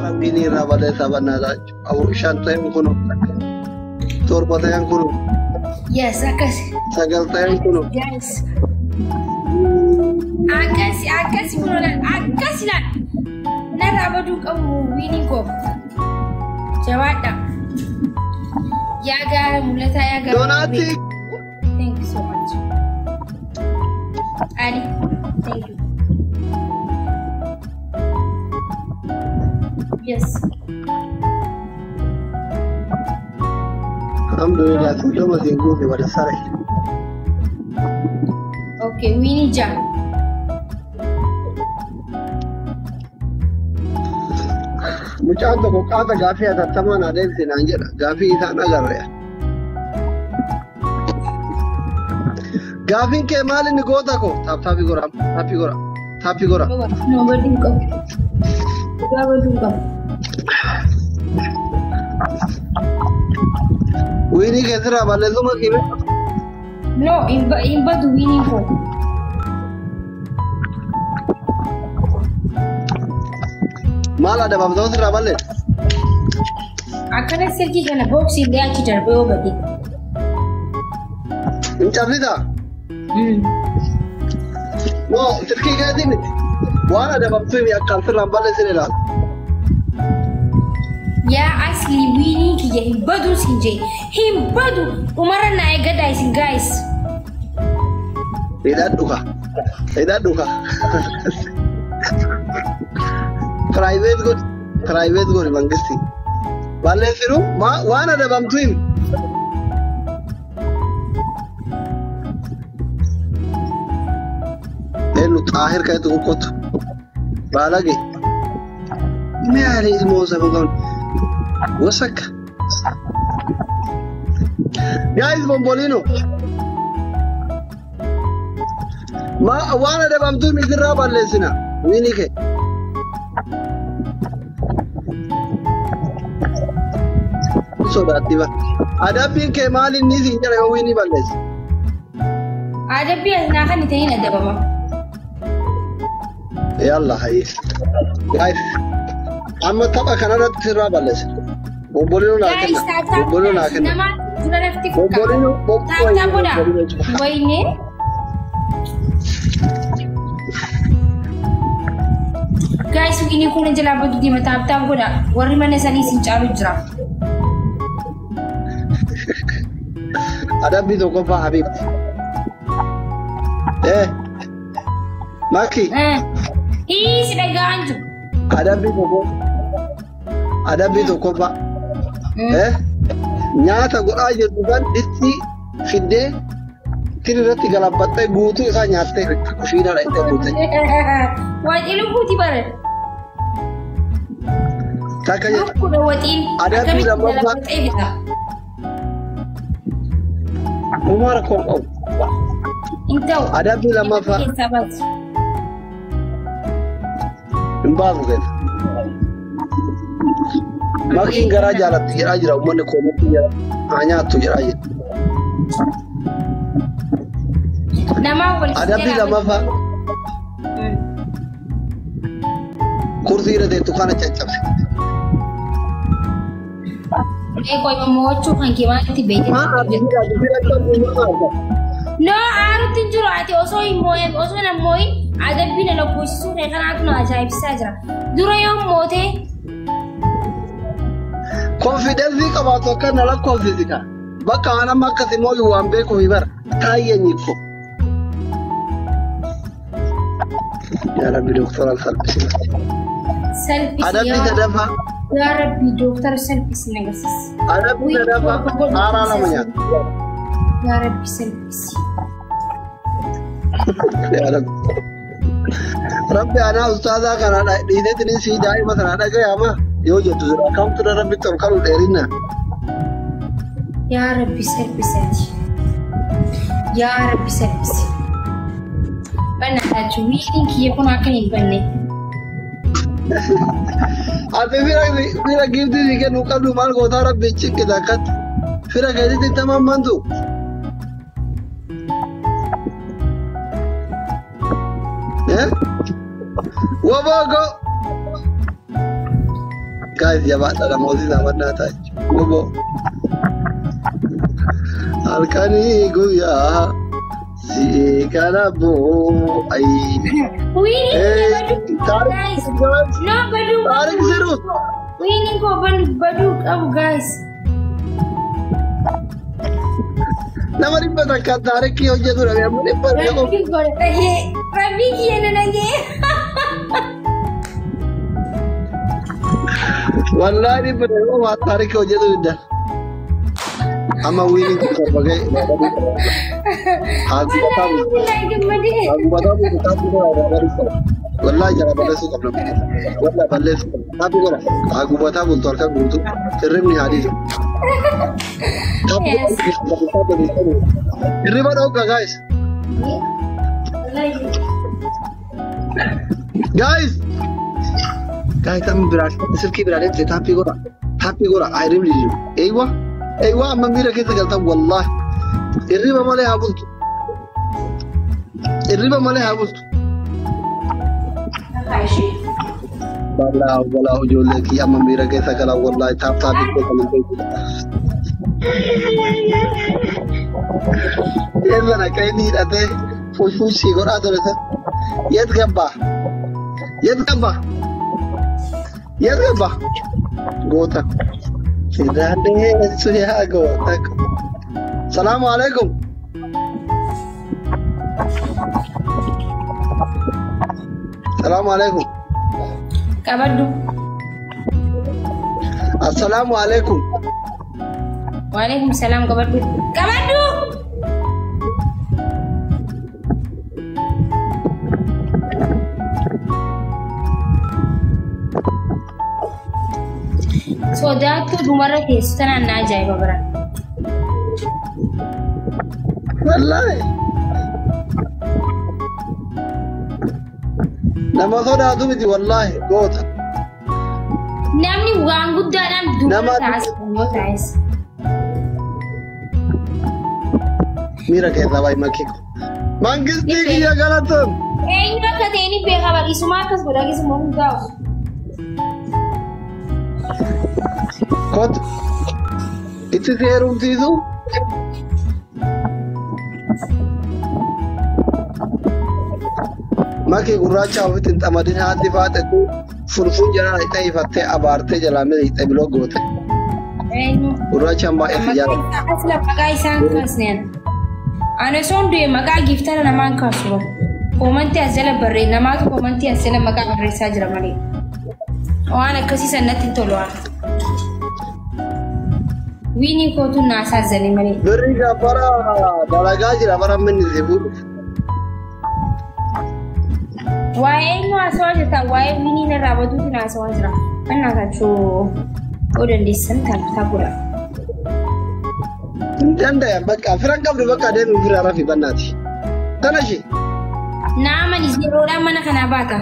Rabbiin irraa balleessaa bannaataa 4 5 ta'e kun 7 ta'e kun Yes, akkas. 9 ta'e kun Yes. Akkasi akkasi kun akkas ilaal. Narraa baduu qabu wiiniin koo. Jabaadha. Yaa gaara mul'ataa yaa gaara. Donaatti Thank you so much. Ali, thank you. Yes. Alhamdulillah 30 siin guute bada sare. Okay, wiinii 6. Mucaan tokko qaata gaafii hatattamaan adeemsi naan jedha. Gaafii isaan agarre. Gaafiin kee maal inni goota koo? Taappii gora, taappii gora, taappii gora. No, baduu qabu. Dhugaa baduu qabu. Wiinii keessirraa balleessuma kiime. No, hin badu wiiniin koo. Maal adabamtoota sirraa balleessa? Akkana silkii kana booksii illee achi darbee yoo bade. Hin cabsitaa? No, silkii keetii miti. Waan adabamtuu himi akkaan sirraan balleessin ilaala. Yaa asli wiiniin kiyya hin badu siin jee. Hin badu. Dhumarra naa eeggadhaa isin guys. Hidhadhu ka. Hidhadhu ka. Private godhi. Private godhi mangisti. Balleessinu waan adabamtuu himi. Eenyu xaahir ka'etu kottu. Baalage. Maali ilmoo saba qabnu? Wasakka. Guys, bombolino. Ma waan adabamtuu himi sirraa balleessina. Wiinii kee. Sodaatti ba. Adabbiin kee maal inni siin jedha yoo wiinii balleesse? Adabbii as naa kan ta'in adabama. Yalla hayi. Guys, amma tapha kanarratti sirraa balleessina. Bombolino naa Guys, kenna. taaptaa Bombolino naa kenna. Nama dura lafti fukkaa. Bombolino Taaptaa godha. Wayne. Guys, wiiniin kun jalaa baduu deema taaptaa godha. Warri mana sanii isin caalu jira. Adabbii tokkoffaa Habiibti. Maki. Hiisi dhagaan jiru. Adabbii tokko. Adabbii tokkoffaa. Nyaata godhaa jirtu kan distii fiddee tiri irratti galabbattee guutuu isaa nyaattee kushiinaa dhaqxee guute. Waxiin lubbuuti bara. Takka jedha. Lukkuudha waxiin. Adabbii Akkamitti lammaffaa. galabbattee bita? Uumaa rakkoo hin qabu. Hin ta'u. Adabbii lammaffaa. Keessaa baasu. Hin baasu keessa. Makiin garaa jaalatti jedhaa jira uummanni koomatti jedha. Haa nyaattu jedhaa jira. Namaa wal Adabbii lammaffaa. Kursii irra teettu kana caccabse. Eeqoo mo'achuu kan kee maalitti beekte? Maa argisiisa bira qabdu maa arga? No, aarutti hin jiru ati osoo hin moo'in osoo hin moo'in adabbii na lakkoofsisuu kee kanaatu na ajaa'ibsiisaa jira. Dura yoo mootee Konfidensii qabaatu akka na lakkoofsisi ka. Bakka waan amma akkasi moo'u waan beekuuf bara. Taayyeen ko. Yaa Rabbi doktora salphisi. Salphisi Adabbii sadaffaa. Yaa Rabbi doktara salphisi na agarsiisi. Adabbii sadaffaa haaraa lama nyaata. Yaa Rabbi salphisi. Yaa Rabbi. Rabbi anaa ustaazaa kana dhiiseetiin sii daa'ima sana dhagayama yoo jettu jira kamtu Rabbitti ol kalu dheerinna. Yaa Rabbi salphisi. Yaa Rabbi salphisi. Bannaatachu wiiliin kiyya kun akka hin banne. Ati fira giiftii si kennu qabdu maal gootaa Rabbi cinqita akkatti. Fira keetitti tamammantu. Wobogo. Guys, jabaadha namooti saafannaa ta'a jechuudha. Halkanii guyyaa si kana boo ayi. Wiiniin baduu guys. No baduu. Taarik Siru. Wiiniin koo baduu qabu guys. Nama 100 taarikii hojjetu dhabe amma 100. Rabbii godhatee rabbii kiyya na dhagee. Wallahi 100 waan taarikii hojjetu didda. Amma wiiniin kun torba ga'e. Haa gubataa bultu. Haa gubataa bultu taappii godha irraa qaba. Wallahi jala balleessuu qabna. Wallahi balleessuu qabna. Taappii godha. Haa gubataa bultu harka guutuu. Hirribni haa dhiisu. Hirriba dhooqa guys. Guys. Guys amma biraa silkii biraa deemte taappii godha. Taappii godha. Haa hirribni dhiisu. Eeywa. Eeywa amma miira keessa galtan wallahi. Hirriba malee haa bultu. Hirriba malee haa bultu. Balaa balaa ijoollee kiyya amma miira keessa galan wallahi taap taappii godha kan hin Eessa dhaqee inni hidhatee fushfushii godhaa ture san. Yeet gabbaa? Yeet gabbaa? Yeet gabbaa? Goota. Sidaan yaa goota. Salaamu alaikum. Salaamu alaikum. Qabaddu. Assalaamu alaikum. Waalaikum salaam qabaddu. Qabaddu. Sodaattuu dhumarra teessu tanaan na ajaa'iba bara. Wallahi. Nama sodaatu miti wallahi goota. Namni waan guddaadhaan dubara taasisu yoo taa'es. Miira keessaa baay'ee makiiko. Mangistii kiyya galatoon. Eenyu akka ta'e ni beeka barsiisuma akkas godha gisuma hundaa'u. Kootu. Itti si heerumsiisu. Makii gurraacha ofitti hin xamadin haati faaxetu funfun jalaa hidha ifattee abaartee jalaa miliqxe biloo goote. Eenyu. Gurraachaan baay'ee si jaalladha. Asla maqaa isaan kaasneen. Ani osoo du'e maqaa giiftara namaan kaasu bara. Koomantii as jala barree namaatu koomantii as jala maqaa barreessaa jira malee. Waan akkasii san natti hin tolu waan. Wiinii kootu naasaa zanii malee. Birrii gabbara dalagaa jira bara minni si fuudhuuf. Waa'ee eenyu haasawaa jirta? Waa'ee wiinii narraa baduutu haasawaa jira. Kan naasachuu yoo dandeessan taasisaa godha. Hin dandayan bakka firan qabdu bakka deemu fira rafi bannaati. Tana ishee. Naamani zeroodhaan mana kanaa baata.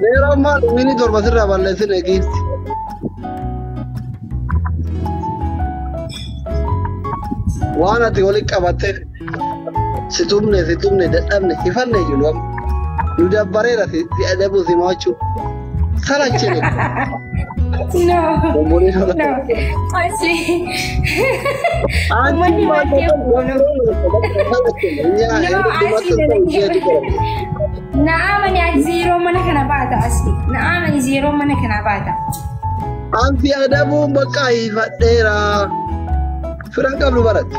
Zeeroo maal wiinii torba sirraa balleessine giifti. Waan ati walitti qabattee si tumne si tumne dadhabne ifanne jiru amma. Nu dabbareera si adabu si mo'achuu. Salachine. No. Bomboliin No. Asli. Uummanni baay'ee boonu. No, asli Naamani ati zeeroo mana kana baata asli. Naamani zeeroo mana kana baata. Anti adabuun bakka hiifadheera. Firan qabdu baratti.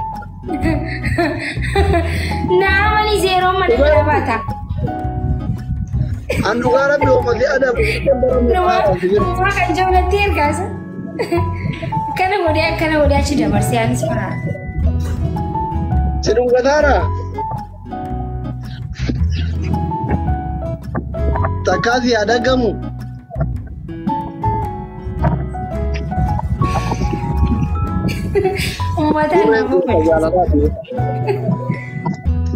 Naamani zeeroo mana kana baata. An dhugaa rabbi hooma si adabu. Waa kan jaalatti ergaasa. Akkana godhee akkana godhee achi dabarsee anis fara. Si dhungataara. Takkaa si adagamu. Uummata Gurreen nama goota jaalalaati.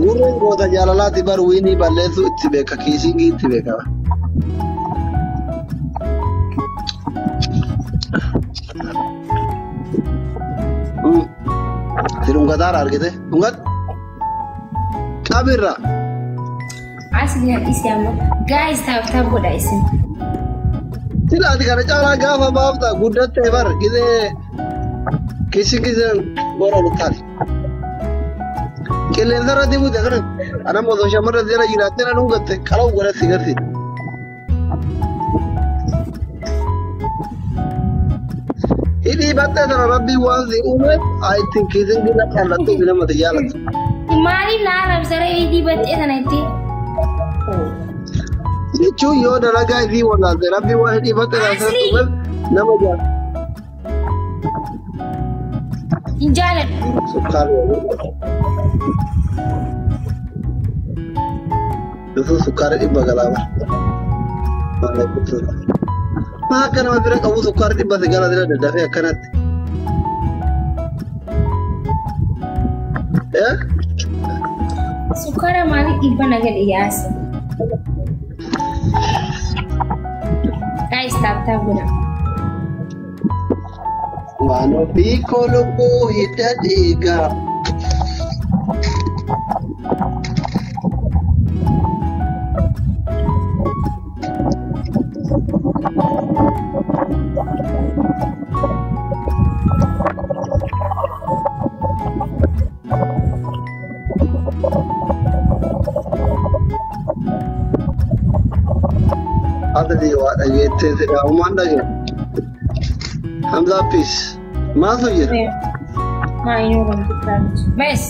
Gurreen goota jaalalaati bar wiinii balleessuu itti beeka kiisingii itti beeka. Si dhungataara argite? Dhungat? Qabirra. Asli hadisi amma. Guys, tap tap godha isin. Sila ati kana caalaa gaafa baafta guddattee bar gizee kisin kisin gora lutaali. Qilleensa irratti buute kana anam osoo shamarra jala jiraattee na dhungatte qala'u godhatti garsi. Hidhii baxxee sana rabbii waan si uumeef I think kisin gina qallattuu fi nama jaalatu. Maaliif na arrabsara hidhii baxxee sana itti? Jechuun yoo dalagaa isii wallaalte rabbii waan hidhii baxxee sana sirratti uumeef nama jaalatu. Hin jaaladhu. Sukkaara. Yusuf sukkaara dhibba galaa bara. Maa akka nama bira qabu sukkaara dhibba si galaa jira daddafee akkanatti. Sukkaara maaliif dhibba na gadi yaasa? Guys, tap tap godha. Waan ofii koo lubbuu hidda dhiigaa. Adadi waa dhageettee sidhaa uumaan dhagee. Hamzaa Peace. Maaltu jira? Bes.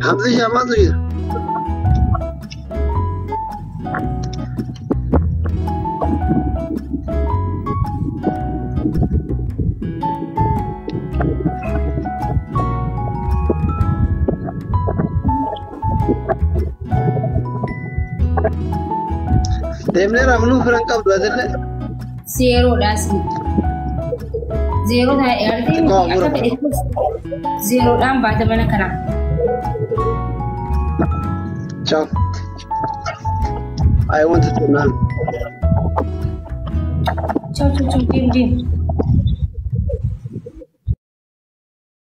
Hamzi shaa maaltu jira? Deemnee rafnuu firan qabdu asillee. Zeeroodha asii. Zeeroo taa'ee argee akka fedhe zeeroodhaan baata mana kanaa. Ciao. I wanted to know. Ciao, ciao, ciao. Deem, deem.